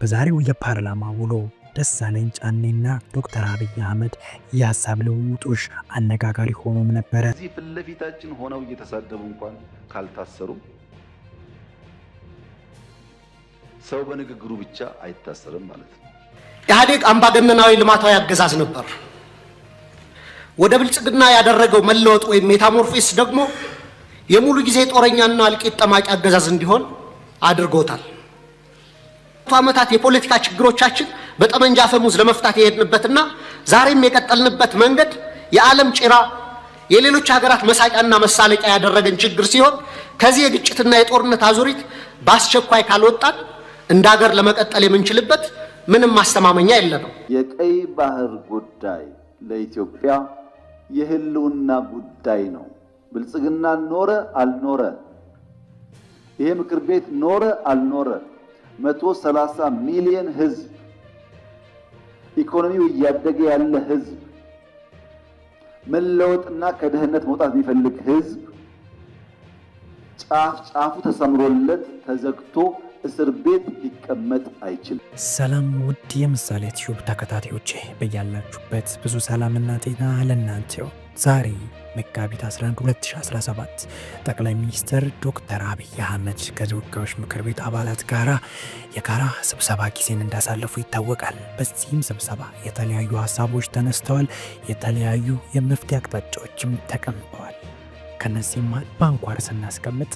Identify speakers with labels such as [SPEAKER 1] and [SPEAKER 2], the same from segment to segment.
[SPEAKER 1] በዛሬው የፓርላማ ውሎ ደሳለኝ ጫኔና ዶክተር አብይ አህመድ የሀሳብ ልውውጦች አነጋጋሪ ሆኖም ነበረ።
[SPEAKER 2] እዚህ ፊት ለፊታችን ሆነው እየተሳደቡ እንኳን ካልታሰሩ ሰው በንግግሩ ብቻ አይታሰርም ማለት ነው።
[SPEAKER 3] ኢህአዴግ አምባገነናዊ ልማታዊ አገዛዝ ነበር። ወደ ብልጽግና ያደረገው መለወጥ ወይም metamorphosis ደግሞ የሙሉ ጊዜ ጦረኛና እልቂት ጠማቂ አገዛዝ እንዲሆን አድርጎታል። ዓመታት የፖለቲካ ችግሮቻችን በጠመንጃ አፈሙዝ ለመፍታት የሄድንበትና ዛሬም የቀጠልንበት መንገድ የዓለም ጭራ የሌሎች ሀገራት መሳቂያና መሳለቂያ ያደረገን ችግር ሲሆን፣ ከዚህ የግጭትና የጦርነት አዙሪት በአስቸኳይ ካልወጣን እንደ ሀገር ለመቀጠል የምንችልበት ምንም ማስተማመኛ የለንም።
[SPEAKER 2] የቀይ ባህር ጉዳይ ለኢትዮጵያ የህልውና ጉዳይ ነው። ብልጽግና ኖረ አልኖረ፣ ይሄ ምክር ቤት ኖረ አልኖረ፣ 130 ሚሊዮን ህዝብ፣ ኢኮኖሚው እያደገ ያለ ህዝብ፣ መለወጥና ከድህነት መውጣት የሚፈልግ ህዝብ ጫፍ ጫፉ ተሰምሮለት ተዘግቶ እስር ቤት ሊቀመጥ አይችልም።
[SPEAKER 1] ሰላም ውድ የምሳሌ ቲዩብ ተከታታዮቼ፣ በያላችሁበት ብዙ ሰላምና ጤና ለእናንተ ይሁን። ዛሬ መጋቢት 11 2017 ጠቅላይ ሚኒስትር ዶክተር አብይ አህመድ ከተወካዮች ምክር ቤት አባላት ጋራ የጋራ ስብሰባ ጊዜን እንዳሳለፉ ይታወቃል። በዚህም ስብሰባ የተለያዩ ሀሳቦች ተነስተዋል። የተለያዩ የመፍትሄ አቅጣጫዎችም ተቀምጠዋል። ከነዚህም በአንኳር ስናስቀምጥ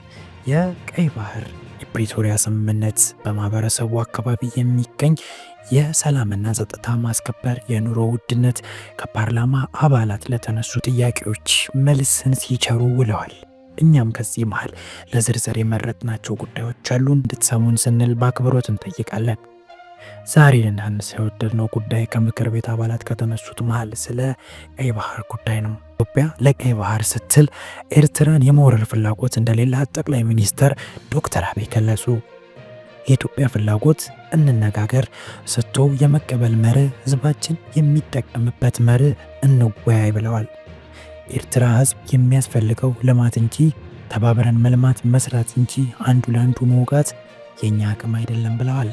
[SPEAKER 1] የቀይ ባህር፣ የፕሪቶሪያ ስምምነት፣ በማህበረሰቡ አካባቢ የሚገኝ የሰላምና ጸጥታ ማስከበር፣ የኑሮ ውድነት ከፓርላማ አባላት ለተነሱ ጥያቄዎች መልስን ሲቸሩ ውለዋል። እኛም ከዚህ መሃል ለዝርዝር የመረጥናቸው ጉዳዮች አሉ፣ እንድትሰሙን ስንል በአክብሮት እንጠይቃለን። ዛሬ ልናነሳ የወደድነው ጉዳይ ከምክር ቤት አባላት ከተነሱት መሃል ስለ ቀይ ባህር ጉዳይ ነው። ኢትዮጵያ ለቀይ ባህር ስትል ኤርትራን የመውረር ፍላጎት እንደሌላት ጠቅላይ ሚኒስትር ዶክተር አብይ ገለጹ። የኢትዮጵያ ፍላጎት እንነጋገር፣ ሰጥቶ የመቀበል መርህ፣ ህዝባችን የሚጠቀምበት መርህ፣ እንወያይ ብለዋል። ኤርትራ ህዝብ የሚያስፈልገው ልማት እንጂ፣ ተባብረን መልማት መስራት እንጂ አንዱ ለአንዱ መውጋት የእኛ አቅም አይደለም ብለዋል።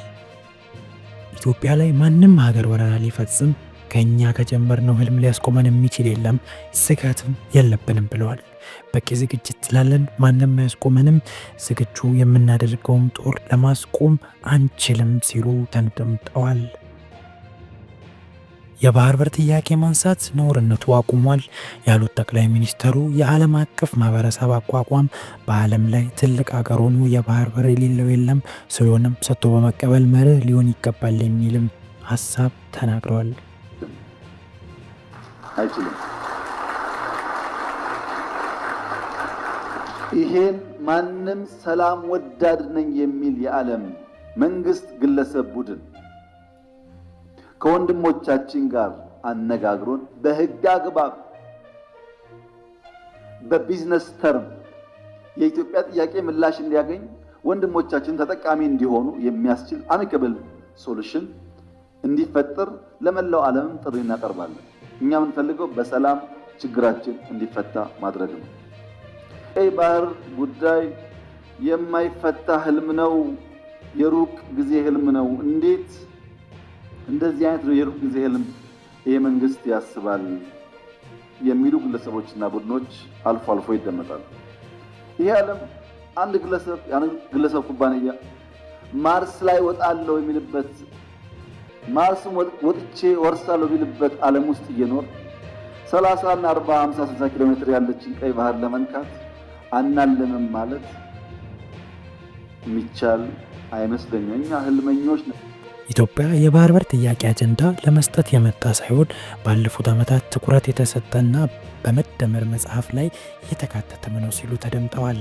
[SPEAKER 1] ኢትዮጵያ ላይ ማንም ሀገር ወረራ ሊፈጽም ከኛ ከጀመርነው ህልም ሊያስቆመን የሚችል የለም፣ ስጋትም የለብንም ብለዋል። በቂ ዝግጅት ስላለን ማንም አያስቆመንም፣ ዝግጁ የምናደርገውም ጦር ለማስቆም አንችልም ሲሉ ተደምጠዋል። የባህር በር ጥያቄ ማንሳት ነውርነቱ አቁሟል ያሉት ጠቅላይ ሚኒስትሩ፣ የዓለም አቀፍ ማህበረሰብ አቋቋም በዓለም ላይ ትልቅ ሀገር ሆኖ የባህር በር የሌለው የለም፣ ስለሆነም ሰጥቶ በመቀበል መርህ ሊሆን ይገባል የሚልም ሀሳብ ተናግረዋል።
[SPEAKER 2] አይችልም። ይሄን ማንም ሰላም ወዳድ ነኝ የሚል የዓለም መንግስት፣ ግለሰብ፣ ቡድን ከወንድሞቻችን ጋር አነጋግሮን በህግ አግባብ በ business term የኢትዮጵያ ጥያቄ ምላሽ እንዲያገኝ፣ ወንድሞቻችን ተጠቃሚ እንዲሆኑ የሚያስችል amicable solution እንዲፈጠር ለመላው ዓለምም ጥሪ እናቀርባለን። እኛ የምንፈልገው በሰላም ችግራችን እንዲፈታ ማድረግ ነው። ቀይ ባህር ጉዳይ የማይፈታ ህልም ነው። የሩቅ ጊዜ ህልም ነው። እንዴት እንደዚህ አይነት የሩቅ ጊዜ ህልም ይሄ መንግስት ያስባል የሚሉ ግለሰቦችና ቡድኖች አልፎ አልፎ ይደመጣሉ። ይሄ ዓለም አንድ ግለሰብ፣ የአንድ ግለሰብ ኩባንያ ማርስ ላይ ወጣለሁ የሚልበት፣ ማርስም ወጥቼ ወርሳለሁ የሚልበት ዓለም ውስጥ እየኖር 30 እና 40፣ 50፣ 60 ኪሎ ሜትር ያለችን ቀይ ባህር ለመንካት አናለምም ማለት የሚቻል አይመስለኝም። እኛ ህልመኞች ነን።
[SPEAKER 1] ኢትዮጵያ የባህር በር ጥያቄ አጀንዳ ለመስጠት የመጣ ሳይሆን ባለፉት ዓመታት ትኩረት የተሰጠና በመደመር መጽሐፍ ላይ የተካተተም ነው ሲሉ ተደምጠዋል።